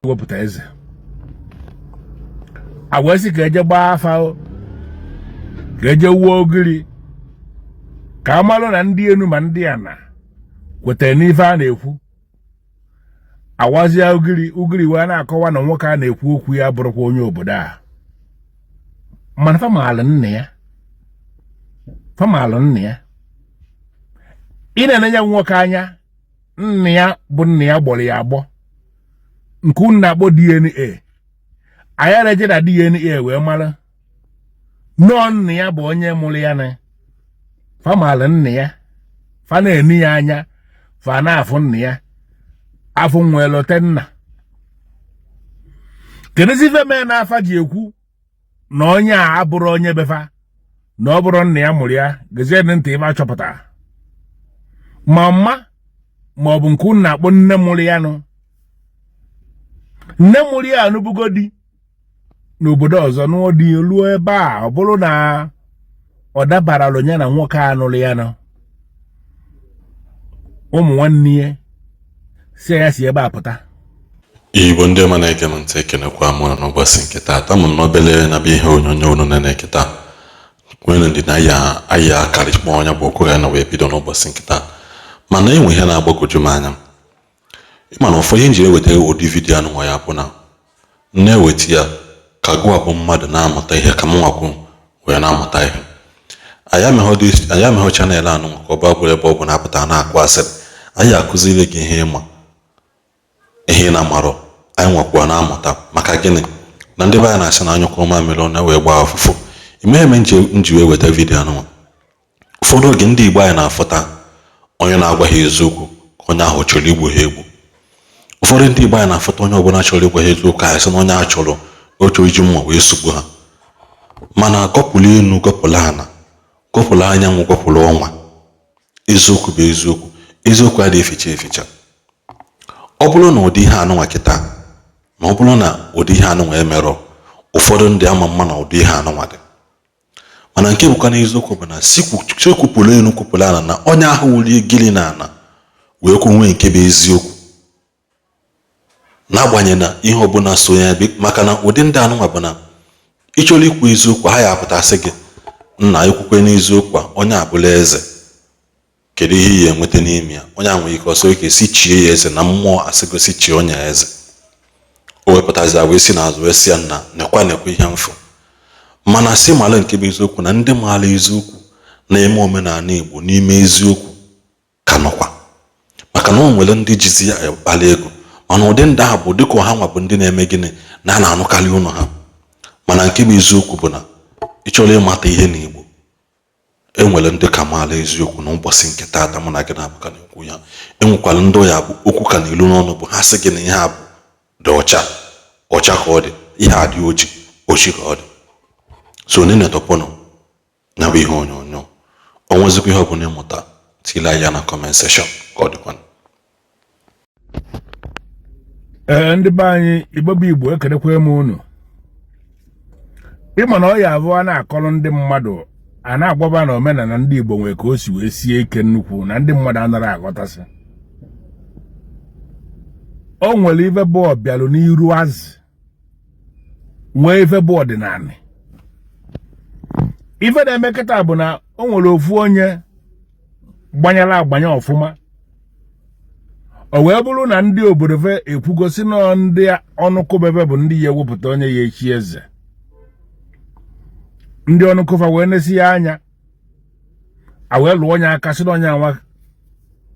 ewepụta eze. A wee sị ka eje gbaa afa, ka eje wuo ogiri, ka a malụ na ndị enu ma ndị ana kwetara n'ife a na-ekwu. Awazie ugiri, ugiri wee na-akọwa na nwoke a na-ekwu okwu ya bụrụkwa onye obodo a, mana fa maalụ nna ya, fa maalụ nna ya. Ị na-enenye nwoke anya, nna ya bụ nna ya gbọrọ ya agbọ, nke unu na-akpọ DNA. Anyị eje na DNA wee mara nọọ nna ya bụ onye mụrụ ya, na fa maalụ nna ya. Fa na-eni ya anya, fa na-afụ nna ya, afụ nwee lote nna. Kedụzi ife mee na afa ji ekwu na onye a abụrụ onye befa, na ọ bụrụ nna ya mụrụ ya? Gezie ntị ife achọpụtara. Ma mma ma ọ bụ nke unu na-akpọ nne mụrụ ya nụ, nne mụrụ ya anụbugo di n'obodo ọzọ, nụọ di luo ebe a, ọ bụrụ na ọ dabaralụ ya na nwoke a nụrụ ya nụ, ụmụ nwanne ya si ya si ebe a pụta. Igbo ndị ọma na-ege m ntị, ekenekwa m unu n'ụbọchị nke taata. M n'obele na bụ ihe onyonyo unu na-ene kịta nwere ndị na ya anyị akarịkpọ onye bụ okwu ya na wee bido n'ụbọchị nke taa. Mana enwe ihe na-agbagwoju m anya. Ịma na ụfọdụ ihe njiri eweta ụdị vidiyo anụnwa ya bụ na na-eweta ya ka gụwa bụ mmadụ na-amụta ihe, ka m nwakwu wee na-amụta ihe. Anyị ameghọ channel anụnwa ka ọ bụ bụrụ ebe ọ bụ na-apụta na-akụ asịrị. Anyị akụziri gị ihe ịma, ihe ị na-amarọ, anyị nwakwa na-amụta. Maka gịnị na ndị be anyị na-asị na anyụkọ mamịrị ọ na-wee gbaa ọfụfụ. Imeghe m nji wee weta vidiyo anụnwa. Ụfọdụ oge ndị Igbo anyị na-afụta onye na-agwa ha eziokwu ka onye ahụ chọrọ igbu ha egbu. Ụfọdụ ndị Igbo anyị na-afụta onye ọbụla chọrọ ịgwa ha eziokwu, anyị sị na onye a chọrọ otu iji mma wee sugbu ha. Mana gọpụrụ enu, gọpụrụ ana, gọpụrụ anyanwụ, gọpụrụ ọnwa, eziokwu bụ eziokwu. Eziokwu adịghị eficha eficha. Ọ bụrụ na ụdị ihe anụnwa kịta, na ọ bụrụ na ụdị ihe anụnwa emerọ, ụfọdụ ndị ama mma na ụdị ihe anụnwa dị. Mana nke bụkwa n'eziokwu bụ na si kwupụrụ elu, kwupụrụ ala, na onye ahụ wulie gịrị na ala wee kwuo nwee nke bụ eziokwu, n'agbanyeghị na ihe ọbụla so ya. Maka na ụdị ndị anụnwa bụ na ị chọrọ ikwu eziokwu, ha ya apụtasị gị, nna, ekwukwe n'eziokwu a, onye abụla eze, kedu ihe ị ga-enweta n'ime ya? Onye ahụ nwere ike ọsọ ike si chie ya eze na mmụọ asịgosi chie onye eze. O wepụtazi wee si n'azụ wee sị ya, nna, nekwa nekwa ihe mfụ. Mana sị mara nke bụ eziokwu, na ndị maara eziokwu na-eme omenala Igbo n'ime eziokwu ka nọkwa, maka na o nwere ndị jizi ya akpali ego. Mana ụdị ndị ahụ bụ dịka ọha nwa bụ ndị na-eme gịnị na a na-anụkarị ụlọ ha. Mana nke bụ eziokwu bụ na ị chọrọ ịmata ihe n'Igbo, e nwere ndị ka maara eziokwu n'ụbọchị nke taata mụ na gị na-abụ ka na-ekwu ya. Enwekwara ndị ya bụ okwu ka na ilu n'ọnụ, bụ ha sị gị na ihe a bụ dị ọcha, ọcha ka ọ dị, ihe a dị oji, oji ka ọ dị. So nenetọpụnụ ya bụ ihe onyonyo. O nwezikwa ihe ọbụla ịmụta, tila ya na comment section ka ọ dịkwanụ. Ee, ndị be anyị, Igbo bụ Igbo, ekelekwa m unu. Ịma na ọ ya abụ a na-akọrọ ndị mmadụ, a na-agwaba na omenala ndị Igbo nwere ka o si wee sie ike nnukwu, na ndị mmadụ anaghị aghọtasị. O nwere ife bụ ọbịalụ n'iru azị, nwee ife bụ ọdịnala. Ife na-eme kịta bụ na o nwere ofu onye gbanyere agbanye ọfụma, o wee bụrụ na ndị obodo fe ekwugosi na ndị ọnụkụbebe bụ ndị ya ewepụta onye ya echi eze. Ndị ọnụkụfa wee nesi ya anya, a wee lụọ onye aka, sị na onye anwa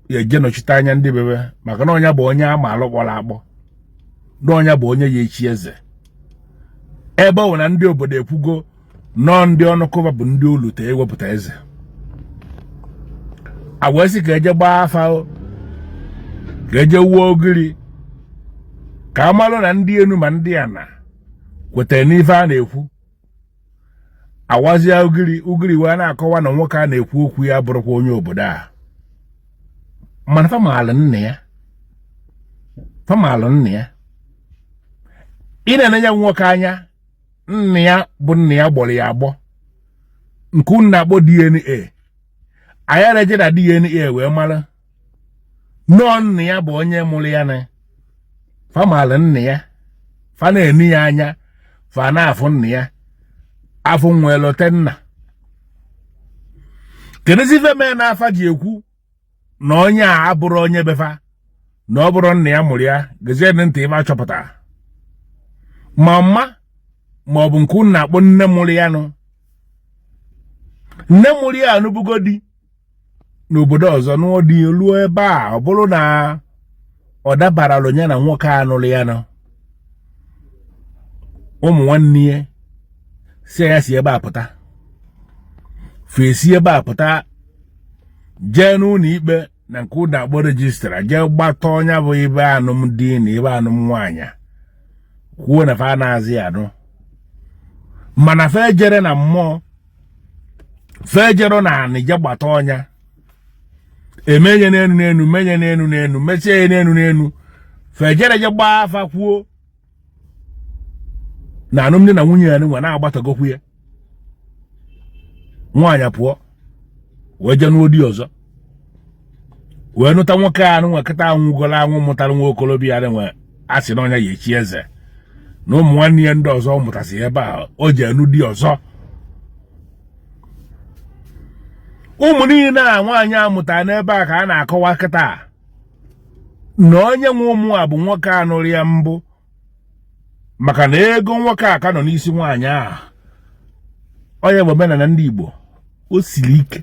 ya eje nọchite anya ndị bebe, maka na onye bụ onye ama alụ kpọrọ akpọ, na onye bụ onye ya echi eze, ebe ọ bụ na ndị obodo ekwugo nọọ ndị ọnụkụba bụ ndị olute ewepụta eze. A wee sị ka eje gbaa afa, ka eje wuo ogiri, ka a malụ na ndị enu ma ndị ana kwetara n'ife a na-ekwu. Awazie ugiri, ugiri wee na-akọwa na nwoke a na-ekwu okwu ya bụrụkwa onye obodo a, mana fa maalụ nna ya, fa maalụ nna ya. Ị na-enenye nwoke anya, nna ya bụ nna ya gbọrọ ya agbọ, nke unu na-akpọ DNA. Anyị eje na DNA wee mara nọọ nna ya bụ onye mụrụ ya, na fa maalụ nna ya. Fa na-ene ya anya, fa na-afụ nna ya, afụ nwa elote nna. Kedụzi ife mee na afa ji ekwu na onye a abụrọ onye be fa, na ọ bụrọ nna ya mụrụ ya? Gezienụ ntị ife a chọpụtara. Ma mma ma ọ bụ nke unu na-akpọ nne mụrụ ya nụ, nne mụrụ ya anụbugo di n'obodo ọzọ, nụọ di luo ebe a, ọ bụrụ na ọ dabaralụ ya na nwoke a nụrụ ya nụ, ụmụ nwanne ya sị ya si ebe a pụta. Fa esi ebe a pụta jee n'ụlọ ikpe na nke unu na-akpọ registrar, jee gbata onye bụ ibe anụmdi na ibe anụm nwaanyị, kwuo na fa na-azị anụ, mana fa ejere na mmụọ, fa ejero na anị je gbata ọnya, emenye n'enu n'enu, menye n'enu n'enu, mechie ya n'enu n'enu. Fa ejere je gbaa afa kwuo na alụmdi na nwunye ya nwa na-agbatagokwu ya. Nwaanyị pụọ wee jee nụọ di ọzọ, wee nụta nwoke a nwa kịta anwụgolo anwụ, mụtara nwa okolobịa nwe a sị na ọ nya ya echi eze na ụmụ nwanne ya ndị ọzọ mụtasị ebe a o ji anụ di ọzọ. Ụmụ niile a nwaanyị a mụtara n'ebe a ka a na-akọwa kịta na onye nwe ụmụ a bụ nwoke a nụrụ ya mbụ, maka na ego nwoke a ka nọ n'isi nwaanyị ahụ. Onye bụ omenala ndị Igbo, o siri ike.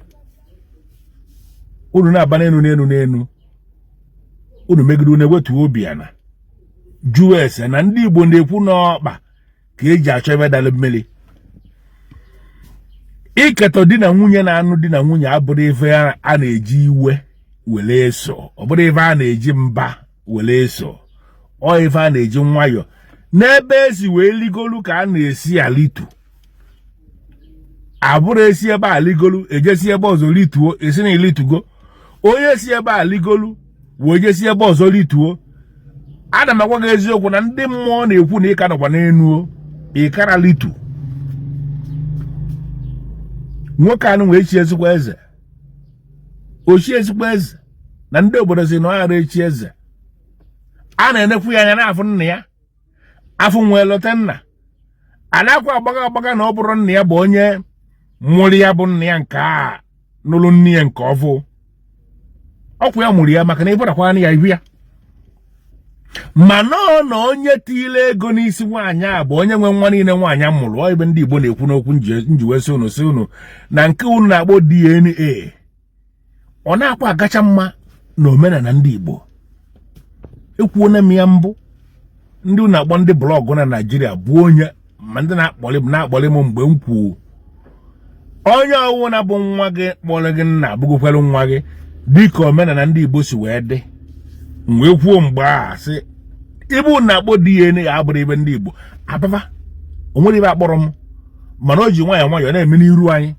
Unu na-aba n'elu n'elu n'elu, unu megide, unu ewetuo obi ana jụọ ese na ndị Igbo na-ekwu n'ọkpa ka eji achọ ebe dara mmiri. Iketọ di na nwunye na-anụ di na nwunye abụrọ ife a na-eji iwe were eso, ọ bụrọ ife a na-eji mba were eso, ọ ife a na-eji nwayọ. N'ebe esi wee ligolu ka a na-esi alitu. Abụrụ esi ebe a ligolu ejesi ebe ọzọ lituo, esi na ilitugo. Onye si ebe a ligolu wee jesi ebe ọzọ lituo, ana m agwa gị eziokwu na ndị mmụọ na-ekwu na ị ka nọkwa n'enu, ị kara litu. Nwoke anụ wee chi ezigbo eze, ochi ezigbo eze na ndị obodo si na ọ ghara echi eze. A na-enekwu ya anya na-afụ nna ya, afụ nwa elote nna. A na-akwa agbaga agbaga na ọ bụrụ nna ya bụ onye mụrụ ya, bụ nna ya nke a nụrụ nne ya nke ọfụ, ọkwa ya mụrụ ya, maka na ịbụrakwa ya ihu ya. Mana ọ na onye tiile ego n'isi nwaanyị a bụ onye nwe nwa niile nwaanyị a mụrụ. Ọ ibe ndị Igbo na-ekwu n'okwu nji wee sị unu, sị unu na nke unu na-akpọ DNA ọ na-akwa agacha mma na omenala ndị Igbo. Ekwuona m ya mbụ, ndị unu na-akpọ ndị blog na Naịjirịa bụ onye ma ndị na-akpọlị m na-akpọlị m mgbe m kwuo onye ọwụna bụ nwa gị kpọrọ gị nna abụgokwara nwa gị, dịka omenala ndị Igbo si wee dị. M wee kwuo mgbe a sị ibe unu na-akpọ DNA abụrọ ibe ndị Igbo ababa, o nwere ibe akpọrọ m, mana o ji nwayọọ nwayọọ na-eme n'iru anyị.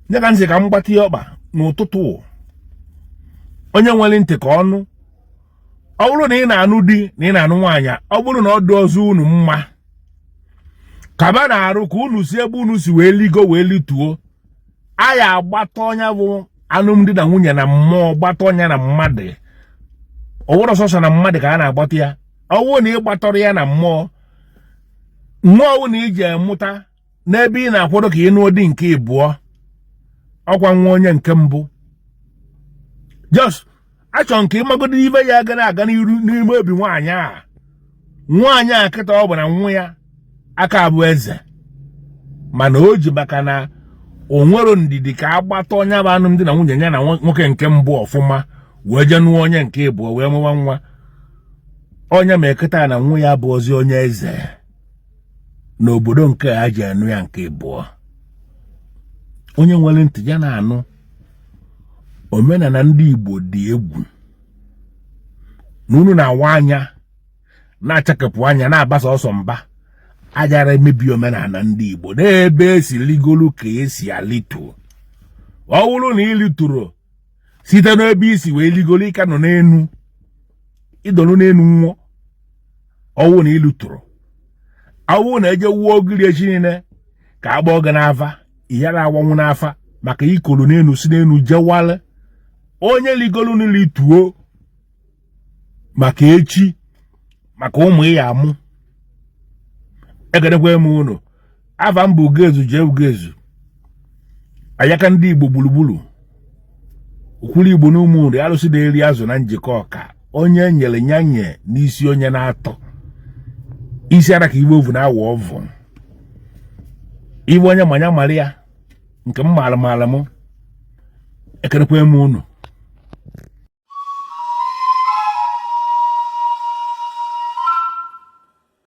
Nye ka m sị ka m gbatị ọkpa n'ụtụtụ, onye nwere ntị ka ọ nụ. Ọ bụrụ na ị na-anụ di na ị na-anụ nwaanyị, ọ bụrụ na ọ dị ọzọ unu mma, kaba na-arụ ka unu si ebe unu si wee ligo wee lituo. A ya agbata ọnya bụ alụmdi na nwunye na mmụọ, gbata ọnya na mmadụ. Ọ wụrọ sọsọ na mmadụ ka a na-agbata ya. Ọ bụrụ na ị gbatọrọ ya na mmụọ, nwa ọwụ na iji emụta n'ebe ị na-akwado ka ị nụọ di nke ịbụọ, ọkwa nwa onye nke mbụ. Just achọrọ m ka ị magodo ibe ya gara aga n'iru n'ime obi nwaanyị a. Nwaanyị a kịta ọ bụ na nwa ya aka abụ eze, mana o ji maka na o nwero ndidi ka a gbata onye bụ alụmdi na nwunye ya na nwoke nke mbụ ọfụma, wee jee nụọ onye nke ịbụọ wee mụwa nwa. Onye ma kịta na nwa ya bụ ozi onye eze n'obodo nke a ji anụ ya nke ịbụọ. Onye nwere ntị ya na-anụ. Omenala ndị Igbo dị egwu na unu na-awa anya, na-achakepụ anya, na-abasa ọsọ mba ajara emebi omenala ndị Igbo. N'ebe esi ligolu ka esi alitu. Ọ bụrụ na ị lituru site n'ebe isi wee ligolu, ị ka nọ n'enu, ịdọrọ n'enu nwụọ. Ọwụ na ilutụrụ, ọwụ na eje wuo ogiri echi niile ka a gbọọ gị n'afa, ị yara awanwụ n'afa, maka ikolu n'enu si n'enu jewale. Onye ligolu n'ilituo maka echi, maka ụmụ ya amụ. Ekenekwa m unu. Afa m bụ Ugezu jee Ugezu, ayaka ndị Igbo gburugburu, okwuru Igbo na ụmụ nri, alụsị na-eri azụ na njikọ ọka, onye nyere nyanye n'isi, onye na-atọ isi ara ka iwe ovu na-awa ọvụ iwe onye manya mara ya nke m maara maara m. Ekenekwa m unu.